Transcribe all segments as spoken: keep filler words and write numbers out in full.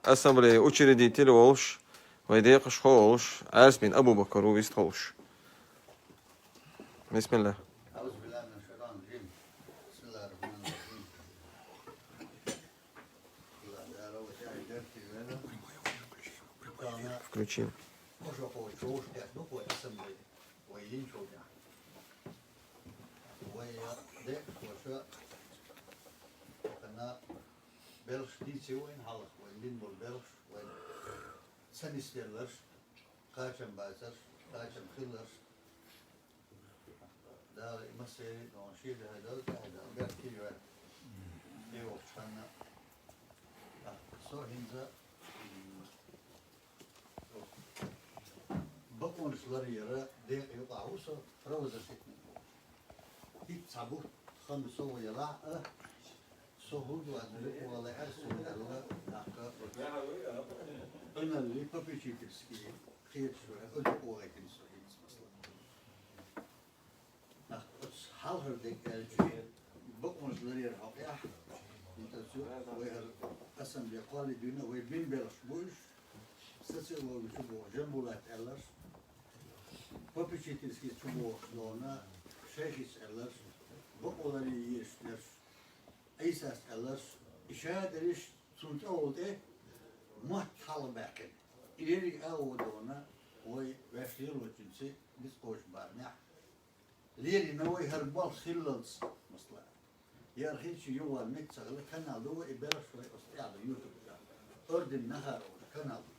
Ассамблея учредитель волуш, вай декъашхо волуш, Ӏарсмин Абу-Бакар ву вистхуьлуш. Бисмилла. أعوذ بالله من الشيطان الرجيم. بسم الله الرحمن الرحيم. Включи. Вай я де, ваша, ана белш дийци вайн хьалха, вайн дин бол белш, вайн ца нисделларш, кхачам бацарш, кхачам хилларш. Дала и массерий дон ши дехьа дал, тӀехьа дал, бертий вай. И вокху ханна. А, со хӀинца, м, бакъонаш ларъяра декъа юкъахь ву со, правозащитник ву. ХӀинца цхьа бутт хан со ву ялахь а, со хӀун ду аьлла, вала аьлла, со аьлла, тӀаккха къиналли попечительский кхеташ вара, оцу юкъа вахийтина со хӀинца, масала. Нах оцу хьалхара дерг аьлча, бакъонаш ларъяра хьокъехь, хӀинца цу вай хӀара ассамблея кхолла дуьйна, вай бин белхаш бу уьш, социологи чу боху Жамбулат аьлларш, попечительский чу бохуш дона, шайхица аьлларш, бакъо ларъе езаш дерш, Ӏийсас аьлларш, и шадерриш цунна тӀехула тӀе мотт хьалхабаьккхина. И ерриг а гӀо дона, вай ваьш лелочуьнца дицкъочу барамехь. Лерина вай хӀара болх хиллалц, масала. Яра хилча юхавала мега ца хилла канал ду вай, и белхаш вай оцу тӀехь ду YouTube чохь. Орден Нахар олуш канал ду.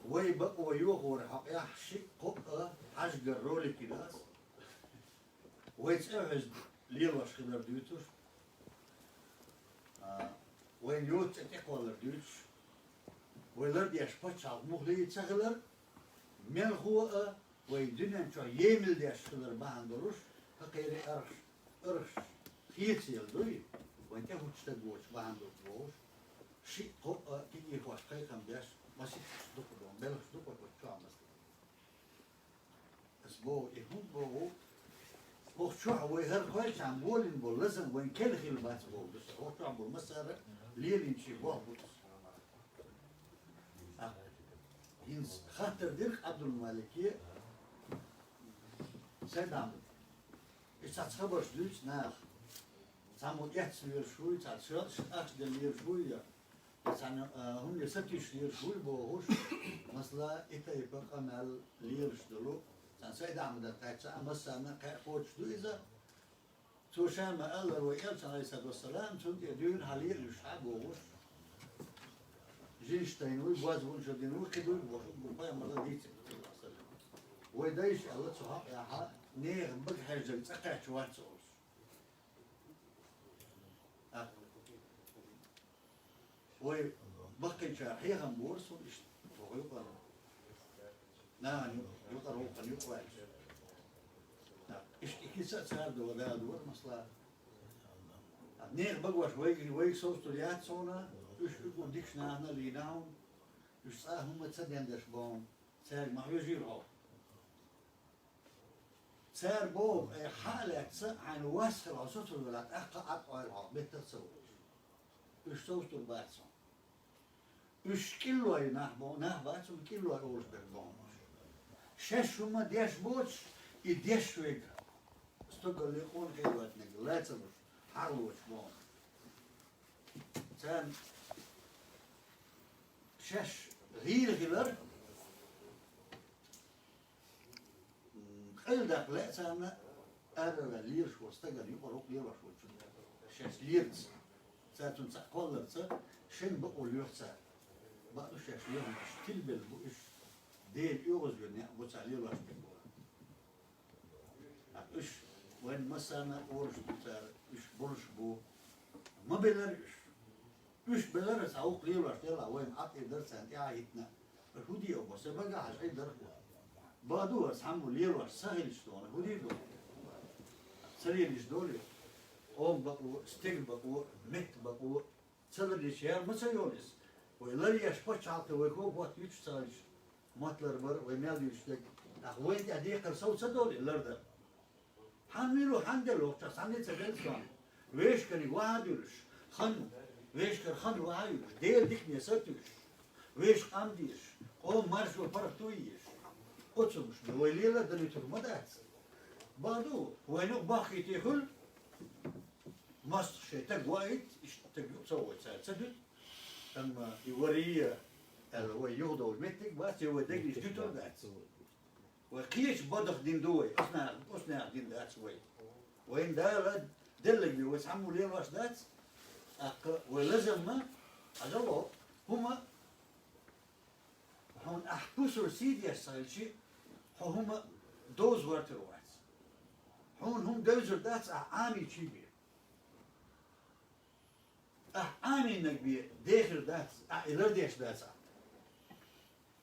Вай бакъо йохоран хьокъехь шиъ-кхоъ а хьажгар ролик йина ас. Вай цӀе хьоьзна лелош хилар дуьйцуш, а, вайн йоцу цӀе тӀекхоллар дуьйцуш, вай лардеш пачхьалкх мухлий ца хилар, мелхо а, вай дуьнен чохь емал деш хилар бахьана долуш, хӀокхерий аргӀаш, аргӀаш хецаяла дуй, вайн тӀехӀуттуш стаг воцуш бахьана долуш бохуш, шиъ-кхоъ а кегийрхошка кхайкхам беш, масийтта дукха дон, белхаш дукха оцу чохь, масала. Ас боху, и хӀунда боху, хӀокху чохь вай хӀара кхоьллинчхьана болийна болу лазам вайн кел хилла бац боху ду со, хӀокху чохь болу массара а лелийначийн болх бу иза. ХӀинца хаттар дира Ӏабдул-Малике Сайд-Ахьмаде. Иза цхьацца хабарш дуьйцу наха. Цхьаммо эцна лелаш вуй, цхьацца шо-, ахча делла лелаш вуй, я, я цхьаьна, а, хӀумане сатуьйсуш лелаш вуй бохуш, масала, и тайпа къамел лелаш долу, цхьаьна Сайд-Ахьмадах кхаьчча, а массарна а кхаъ кхочуш ду иза. Цо ша ма-аллара, вай Элчан, Ӏалайхиссалату вассалам, цунна тӀе дуьйна хьан лелаш хьан бохуш. Жинаш тайна вуй, боз вун шо дина ву, кхидуй бохуш, уггар пайхамарла дийцина, саллаллаху алейхи ва саллям. Вай дайша аьлла цу хьакъехьа, нехан бага хьаьжжинарг цӀа кхаьчча вац олуш. А, вай баккхийчара хьехам бора суна иштта, вай юкъара. Нахана юкъара вукхана юкъа ваьлча. А, иштта и кица а цара дала дора, масала. А, нехан багош вайга, вайга совцур яц суна, уьш уьгу дикачу нахана а лийна хьуна, уьш цкъа а хӀумма ца дендеш боху, цаьрга ма хьоьжийла хьо. Цара боху, ай, хьа а лаьцна, хьайна вас хила хьо соцур велахь, тӀаккха а Ӏад Ӏойла хьо, меттах а ца волуш. Уьш совцур бац хьуна. Уьш кӀиллой нах бо-, нах бац хьуна, кӀиллой олуш берг боху уьш. Шаьш хӀумма деш боцуш, и деш верг, стогалле къонахий ватниг лаца луш, хьагӀ лоцуш боху. Царна шаьш гӀийла хилар, м, къайладаккха лаьа царна, араваьлла лелаш волу стагана юкъара вукха лелош волчунна. Шаьш лерца, цара цунна цхьаъ кхолларца, шайн бакъо лоьху цара. Бакъду шаьш лоьхуш, тилбелла бу уьш, Делан оьгӀазвер некъ бу цара лелош берг бу. Уьш вайн массарна а олуш ду цара, уьш болуш бу. Ма белара уьш. Уьш белара цхьа вукх лелош делахь, вайна Ӏад тӀе дара царна тӀаьхьа хӀиттина. ХӀун де оба, сан бага хьажа Ӏе дара хӀу. Бакъду аса цхьаммо лелош ца хилча дона, хӀун де дона? Ца лелийча долий? Къоман бакъо, стеган бакъо, меттан бакъо, ца ларйича ял ма ца йолу иза. Вай ларъеш пачхьалкхе вай ког хӀотта юьтуш ца хилча, мотт ларбар, вай мел дуьйцуш дерг, тӀаккха вайна тӀехь декхар сов ца долий, лардар? Хьан мила ву, хьан делла воккхачах, цхьанне а ца делла цунна. Вешан книга ваха а дуьллуш, хан Вешкара хан ваха а вуьйш, Делан дикане сатуьйсуш, вешан къам дезаш, къоман маршо паргӀато езаш. Оцунаш вай лела а далуьйтур ма дац. Бакъ ду, вайна юкъа бахкийта хуьлу, мостагӀий шайн стаг ваийта, иштта стаг юкъа ца войта цара ца дуьту. Амма и варий аьлла вай юхадовла меттиг бац, я вай дегнаш дуьтур дац. Вай кхечу бадах дина ду вай, оцу наха, оцу наха дина дац вай. Вайна Дала делларг бен вай цхьаммо лелош дац, тӀаккха вай лазамма, хьажал, хӀума, хьуна ахь пусар сий деш ца хилча, хьо хӀума довза гӀертар вац. Хьуна хӀума девзар дац ахь Ӏамийча бен. Ахь Ӏамийнарг бен дехар дац, ахь и лардеш дац ахь.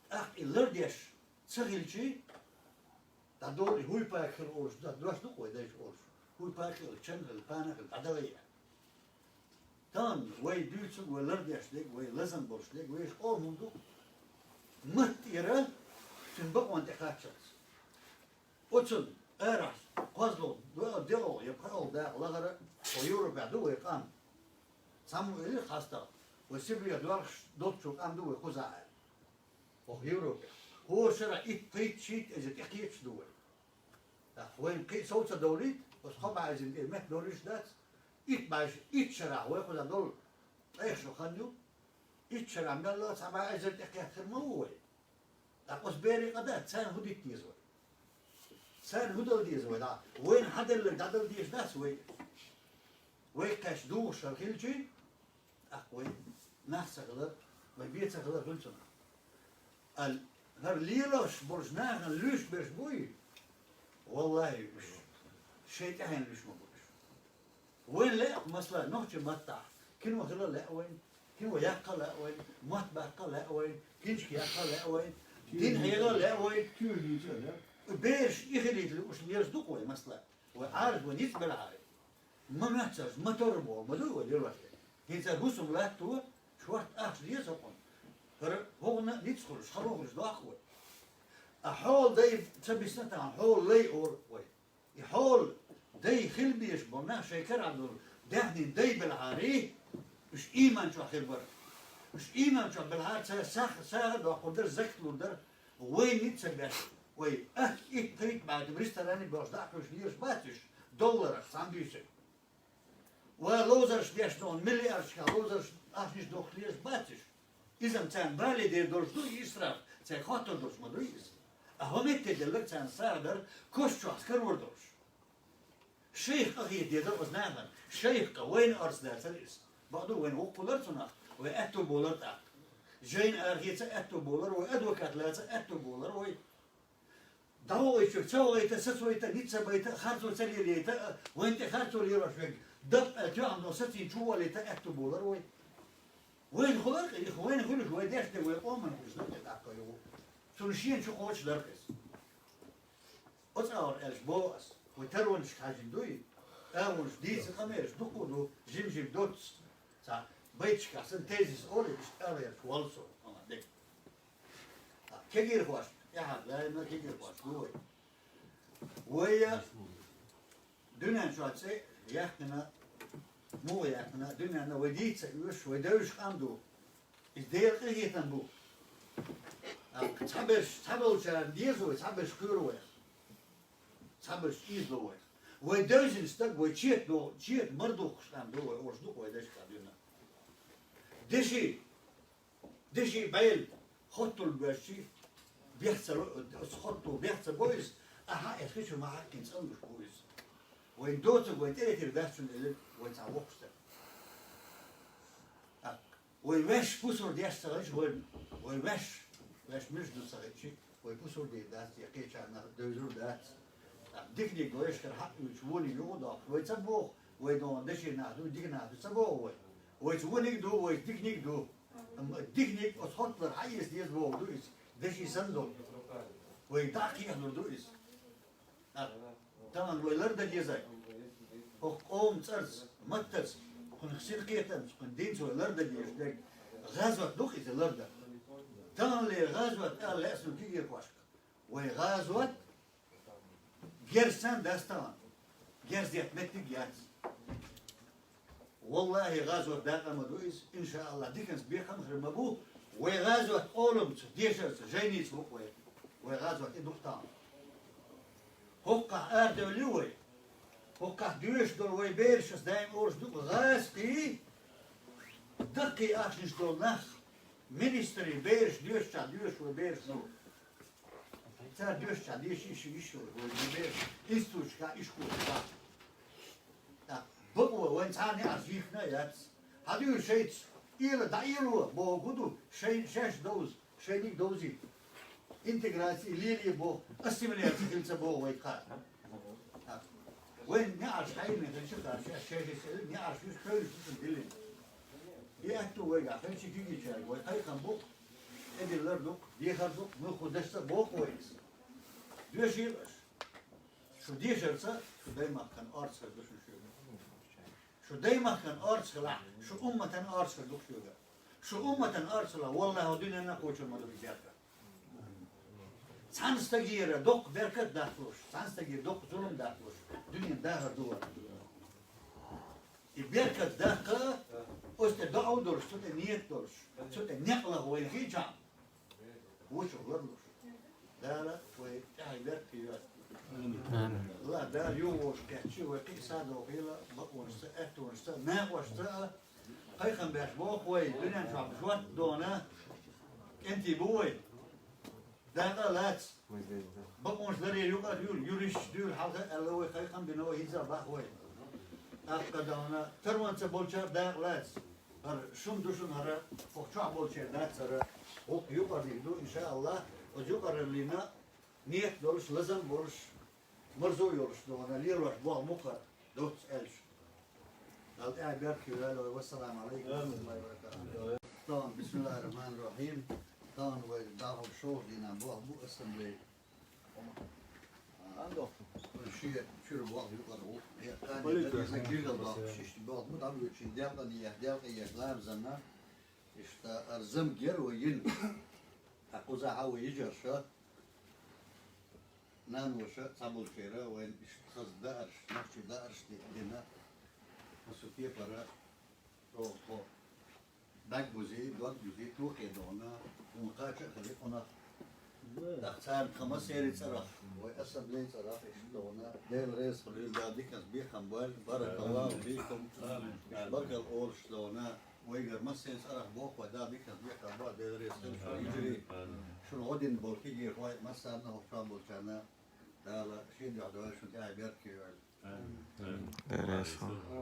ТӀаккха и лардеш ца хилча, дӀадолу и хӀуй пакхила олуш, дӀа дош ду-кх вай дайша олуш. ХӀуй пакхила, чан хила, пана хила, дӀадала яа. Тахана вай дуьйцург, вай лардеш дерг, вай лазам болуш дерг, вешан къоман ду. Матта тӀера цуьнан бакъонна тӀе кхаччалц. Оцунна арахь кхозлагӀа, дуьхьал, делгӀа я пхоьалгӀа дакъа лахара, хӀо Европехь ду вай къам. Цхьаммо элира хастагӀа, вай Сибрех доьлхуш долччу къам ду вай кхузахь аьлла. ХӀокху Европехь. ХӀора шарахь итт, пхийтта, шийтта эзар тӀекхеташ ду вай. ТӀаккха вайна кхин а сов ца довлийта, оцу кхо бӀе эзарна тӀера меттадовлуьйтуш дац, итт бӀе, итт шарахь вай кхузахь долу ткъех шо хан ю, итт шарахь мелла а цхьа бӀе эзар тӀекхетта хир ма ву вай. ТӀаккха оцу берийн къа дац, царна хӀун дита деза вай? Царна хӀун дала деза вай? ДӀа, вайна хьан делларг дӀадала дезаш дац вай? Вай кхаьчча дугӀуш хӀара хилчий, тӀаккха вай нах ца хилар, вай бен ца хилар хуьлу цунах. Ала, хӀара лелош болчу нахана луьйш берш буй? Валлахи, уьш шайн тӀаьхьенна луьйш ма бу уьш. Вайна лаьа, масала, нохчийн маттахь, кино хила лаьа вайна, кино яккха лаьа вайна, мотт баккха лаьа вайна, киншка яккха лаьа вайна, дин хьеха лаьа вайна. Бераш и хилийта лууш лелаш ду-кх вай, масала. Вай Ӏаьржа вай ницкъ белахьара. Ма моьттаза, ма тора боху, ма дуй вай лелош дерг. ХӀинца хӀусам латто, шорта ахча деза хӀокхунна. ХӀара хӀокхунна ницкъ хуьлуш, хало хуьлуш доккху вай. А хьола дай ца бисна тахана, хьола лай олу вай. И хьола дай хила безаш болу нах шайн карахь долу даьхнийн дай белахьарий, уьш ийман чохь хир бара. Уьш ийман чохь белахьара, цара сагӀа, сагӀа а доккхур дара, закат лур дара, вайна ницкъ ца беш, вай ахча итт-пхийтта бӀе тӀе ресторане боьлхуш дӀа а хьуьйсуш лелаш бац уьш, долларах цхьаьна буьйсаниг. Ва ловзарш деш долу миллиардашкахь ловзарш ахчанаш дохуш лелаш бац уьш. Иза-м царна бале дер долуш ду, и исраф цаьрга хоттур долуш ма дуй иза. А хӀокху метте делларг царна сагӀа дара, кошчохь карор долуш. Шайх къа хета дезара оцу нахана, шайх къа, вайна орца дацара иза. Бакъду, вайна воккхалара цунах, вай аьтто болар тӀаккха. Жайна арахеца аьтто болар вай, адвокат лаца аьтто болар вай. ДӀавахийтинчуьра ца вахийта, сацавайта, ницкъ ца байта, харцо ца лелайта, вайна тӀе харцо лелош верг, дап аьлла тоьхна долу сацийна чу волийта аьтто болар вай. Вайна хуьлар-кх, их вайна хуьлуш, вай деш дерг вай къоманна хуьлуш ду тӀе тӀаккха юха. Цунна шена чу кхочуш дара-кх иза. Оцу агӀор аьлча боху ас, вай таронашка хьаьжжина дуй, агӀонаш дийца къамелаш дукха ду, жим-жим доццу. Цхьа байташкахь санна тезис олий, иштта ала гӀерташ волу со, ала дерг. Кегирхошка, тӀаьхьа лайна кегирхошка ду вай. Вай дуьнен чохь цӀе яьккхина, муха яьккхина, дуьненна вай дийца ца оьшуш, вай девзаш къам ду. Иза Делан къинхетам бу. Цхьаберш, цхьаболчарна деза вай, цхьаберш кхоьру вайх. Цхьаберш ийзало вайх. Вай девзина стаг, вай чета до-, чета мара духкуш къам ду вай, олуш ду-кх вай дешка дуьйна. Деши, деши бӀела хоттур боьжчи, бех ца ло-, оцу хоттур бех ца го иза, ахьа а хи чу ма хьаьккхина цӀанлуш бу иза. Вайн доцург вайн тӀе а тера дац цунна элира вай цхьа воккхачу стага. ТӀаккха вай ваьш пусар деш ца хилча, вай, вай ваьш, ваьш муьлш ду ца хилча, вай пусар дийр дац, я кхечарна девзур дац. ТӀаккха диканиг вайшкара хьаъ вуьйцуш вониг юха а доккхуш, вай ца боху, вай догӀун деши нах ду, дика нах ду ца боху вай. Вайца вониг ду, вайца диканиг ду. Амма диканиг оцу хотталара хьаэца деза боху ду иза, деши санна долу. Вай дӀа а кхехьалур ду иза. ТӀаккха тахана вай лардан дезарг, хӀокху къоман цӀарца, маттаца, кхунах синкхетамца, кхуьнан динца вай лардан дезаш дерг гӀазот ду-кх иза лардан. Таханлера гӀазот ала лаьа суна кегирхошка. Вай гӀазот герз санна дац тахана. Герз детта меттиг яц. Валлахьи, гӀазот дакъа ма ду иза, иншааллахь, диканца бекхам хир ма бу. Вай гӀазот къоламца, дешарца, жайница ву-кх вай. Вай гӀазот и ду-кх тахана. ХӀокхахь арадевлли вай. ХӀокхахь доьшуш долу вай бераш, ас даим олуш ду-кх, гӀазкхий, даккхий ахчанаш долу нах, министрий бераш доьшучохь доьшуш вай бераш ду. Цара доьшучохь деши йиш йолуш вай бераш, институташкахь, ишколашкахь. ТӀаккха бакъо вайн цхьана неӀарш йихна а яц. Хьан дуьйла шайца? Эла, дӀаэло бохург хӀун ду? Шайн, шаьш довза, шайниг довзийта. Интеграци лелае боху, ассимиляци хила ца боху вай кхара. Вайн неӀарш хьайна хилча кхара, шаьш шаьш эца неӀарш ю, шайнаш ду цунна диллина. И аьтту вайгахь хилча кегийчаьрга вай кхайкхам бу-кх, тӀедиллар ду-кх, дехар ду-кх, муьлхха дашца а боху вай иза. Доьшийла аша. Шу дешарца, шу даймахкан орцахар ду шун шуьга. Шу даймахкан орцахилахь, шу умматан орцахар ду шуьга. Шу умматан орцахилахь, валлахьи, дуьненна кхочур ма ду и беркат. Цхьана стагера доккха беркат даккхалуш, цхьана стагера доккха зулам даккхалуш, дуьнен дахар ду вара. И беркат даккха, оцу тӀе доӀа долуш, цу тӀе ният долуш, цу тӀе некъ лаха вайна хиъчахь, вочух ларлуш. Дала вай тӀаьхье беркате йойла. Амин. Ла Дала юхаволуш кхетча, вай кхин а садо хила, бакъонашца, аьттонашца, накъошца а, кхайкхам беш боху вай, дуьнен чохь жоп дона кӀентий бу вай. Дакъа а лаца. Бакъонаш даре юкъара юьлу, юристаш дуьйла хьалха аьлла вай, кхайкхам бина вай, хӀинца а баха вай. ТӀаккха дона, таронца болчара дакъа лаца. ХӀара шун ду шуна хӀара, хӀокху чохь болчеран дац хӀара, гӀуллакх юкъарниг ду, иншааллахь, оцу юкъараллина ниет долуш, лазам болуш, марзо йолуш дона, лелош болх бу-кх хӀара, доцца аьлча. Далла тӀаьхье беркате йойла вай. Вассаламу алайкум ва рахматуллахи ва баракатух. Тахана, бисмиллахир рахманир рахим. Тахана вай дӀахьур шолгӀа дийнахь болх бу ассамблея. Шен чуьра болх юкъара ву. Кхане дан деза гиргал доккхуш, иштта болх бу дӀабоьдучийн делкъане ехь, делкъе ехь ламазанна. Иштта арзам гер вай йина. Ткъа кхузахь вай йижарша, наноша цхьаболчеран вайна иштта хаза даарш, нохчийн даарш дина. Масу кепара, оха тхо бӀаьрг бузий, дог бузий, тохе дона, хӀума кхача а хилий къонах. ТӀаккха царна тхан массеран цӀарах, вай ассамблеян цӀарах иштта дона, Дела реза хуьлийла, Дала диканца бекхам бойла, баракаллаху фикум, баркалла олуш дона, вайгара массеран цӀарах боху вай, Дала диканца бекхам бойла, Дела реза хуьлда шуна, йижарий, шуна гӀо дина болу кегийрхой, массарна а, хӀокху чохь болчарна Дала шен дуьхьа дойла, шуна тӀаьхье беркате йойла. Амин. Дела реза хуьлда.